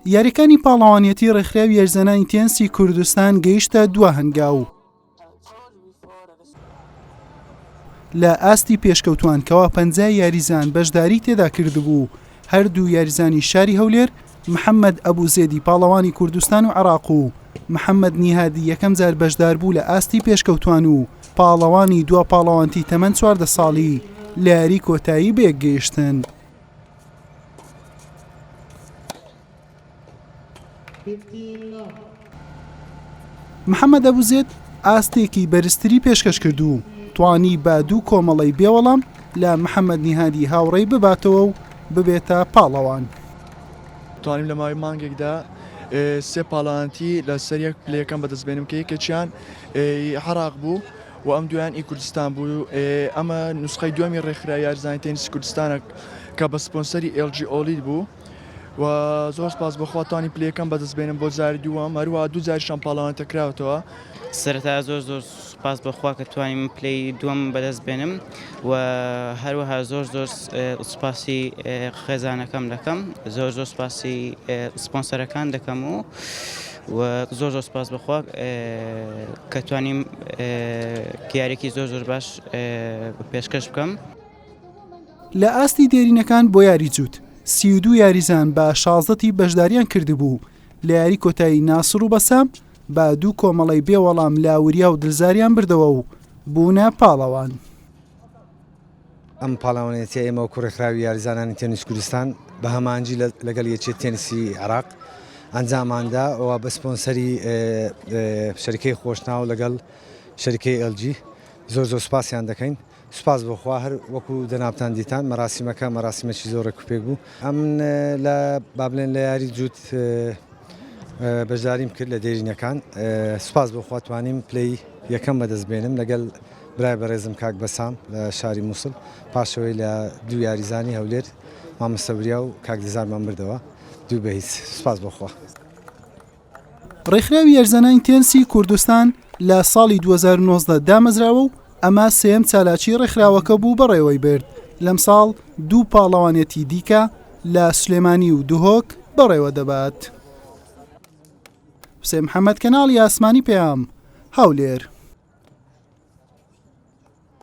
یاریەکانی پاڵەوانیەتی ڕێکخراوی یاریزانانی تێنسی کوردستان گەیشتە دوا هەنگاو. لە ئاستی پێشکەوتوان کەوا 50 یاریزان بەشداری تێدا کردبوو، هەردوو یاریزانی شاری هەولێر محەمەد ئەبوزێدی پاڵەوانی کوردستان و عێراق و محەمەد نیهادی یەکەم جار بەشداربوو لە ئاستی پێشکەوتوان و پاڵەوانی دوا پاڵەوانتی تەمەن 14 ساڵی لە یاری کۆتایی بەیەکگەیشتن. محەمەد ئەبوزێد ئاستێکی بەرزتری پێشکەش کرد و توانی بە دوو کۆمەڵەی بێوەڵام لە محەمەد نیهادی هاوڕێی بباتەوە و ببێتە پاڵەوان. توانیم لە ماوەی مانگێکدا سێ پاڵەوانێتی لە سەر یەک پلە یەکەم بەدەست بێنم کە یەکێکیان عێراق بوو و ئەم دویان ئی کوردستان بوو ئەمە نوسخەی دووەمی ڕێکخراوی یاریزانانی تێنسی کوردستانە کە بە سپۆنسەری ئێڵ جی ئۆلید بوو. و زۆر سپاس بۆ خوا توانیم پلەی یەکەم بەدەست بێنم بۆ جاری دووەم هەروەها دوو جاریشان پاڵەوانێتە کراوەتەوە. سەرەتا زۆر زۆر سوپاس بۆ خوا کە توانیم پلەی دووەم بەدەست بێنم و هەروەها زۆر زۆر سوپاسی خێزانەکەم دەکەم زۆر زۆر سوپاسی سپۆنسەرەکان دەکەم و و زۆر زۆر سوپاس بەخوا کە توانیم یاریێکی زۆر زۆر باش پێشکەش بکەم. لە ئاستی دێرینەکان بۆ یاری جووت، 32 یاریزان بە 16 تیپ بەشداریان کردبوو، لە یاری کۆتایی ناسڕ و بەسام بە دوو کۆمەڵەی بێ وەڵام لە وریا و دلزاریان بردەوە و بوونە پاڵەوان. ئەم پاڵەوانێتیە ئێمە وەکو ڕێکخراوی یاریزانانی تێنس کوردستان بە هەماهەنگی لەگەڵ یەکێتی تێنسی عێراق ئەنجاماندا و بە سپۆنسەری شەریکەی خۆشناو لەگەڵ شەریکەی ئێل جی زۆر زۆر سوپاسیان دەکەین. سوپاس بۆ خوا هەر وەکو جەنابتان دیتان مەراسیمەکە مەراسیمێکی زۆر ڕێکوپێک بوو. ئەمن لە با بڵێن لە یاری جووت بەشداریم کرد لە دێرینەکان سوپاس بۆ خوا توانیم پلەی یەکەم بەدەست بێنم لەگەل برای بەڕێزم کاک بەسام لە شاری موسڵ پاشەوەی لە دوو یاریزانی هەولێر مامۆستا وریا و کاک دزارمان بردەوە دوو بە هیچ سوپاس بۆ خوا. ڕێکخراوی یاریزانانی تێنسی کوردستان لە ساڵی 2019 دامەزراوە و ئەمە سێیەم چالاکی ڕێکخراوەکە بوو بەڕێوەی برد، لەمساڵ دوو پاڵەوانێتی دیکە لە سلێمانی و دهۆک بەڕێوە دەبات. حوسێن محەمەد، کەناڵی ئاسمانی پەیام، هەولێر.